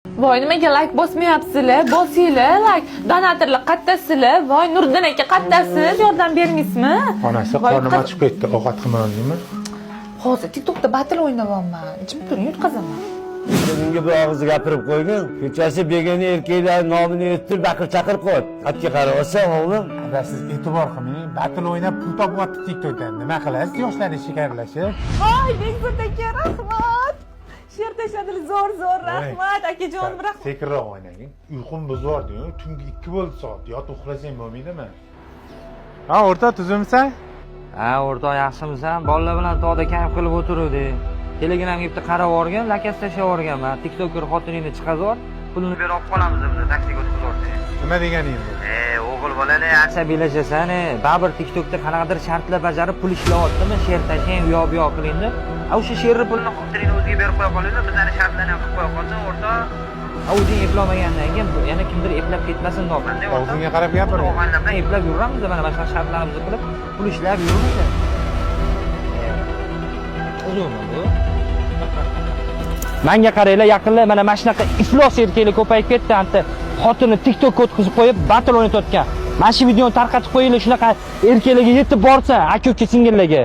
Voy, nimaga layk bosmayapsizlar? Bosinglar layk. Donatorlar, qattasizlar? Voy, Nuriddin aka, qattasiz? Yordam bermaysizmi? Onasi, Voy, qornim achib ketdi, ovqat qilmadingmi? Hozir TikTokda battle o'ynayapman. Jim turing, yutqazaman. Bunga bir og'iz gapirib qo'ygin. Kechasi begona erkaklar nomini aytib baqir chaqir qo'yibdi. Xatga qarayapsan, o'g'lim. Ada, siz e'tibor qilmang, battle o'ynab pul topyapti TikTokdan. Nima qilasiz yoshlarni shakarlashib? Voy, Bekzod aka, rahmat. She'r tashladilar, zo'r, zo'r, rahmat, akajonim, rahmat. Sekinroq o'ynagin. Uyqum buzyordi-yu, tungi 2 bo'ldi soat. Yotib uxlasang bo'lmaydimi? Ha, o'rta, tuzumsan? Ha, o'rtoq, yaxshimisan? Bolalar bilan tog'da kayf qilib o'tiruvdik. Telegramga bitta qarab yuborgan, lakasi tashlab yuborganman. Tiktoker xotiningni chiqazib, pulini berib olib qolamiz biz, taksiga o'tkazib yuborsang. Nima deganing bu? E, o'g'il bolani asabiylashasan, baribir TikTokda qanaqadir shartlar bajarib pul ishlayaptimi? She'r tashlang, u yoq bu yoq qiling deb. A o'sha she'rni pulini xotiningni o'ziga berib qo'ya qolinglar, bizani shartlarni ham qilib qo'ya qolsin, o'rtoq. A o'zing eplolmagandan keyin yana kimdir eplab ketmasin deyapman. Og'zingga qarab gapir. Og'aynilar bilan eplab yuramiz, mana shunaqa shartlarimizni qilib, pul ishlab yuramiz. Uzunmi bu? Manga qaranglar, yaqinda mana shunaqa iflos erkaklar ko'payib ketdi. Anta xotini TikTokka o'tkazib qo'yib, battle o'ynatayotgan. Mana shu videoni tarqatib qo'yinglar, shunaqa erkaklarga yetib borsa, aka-uka, singillarga.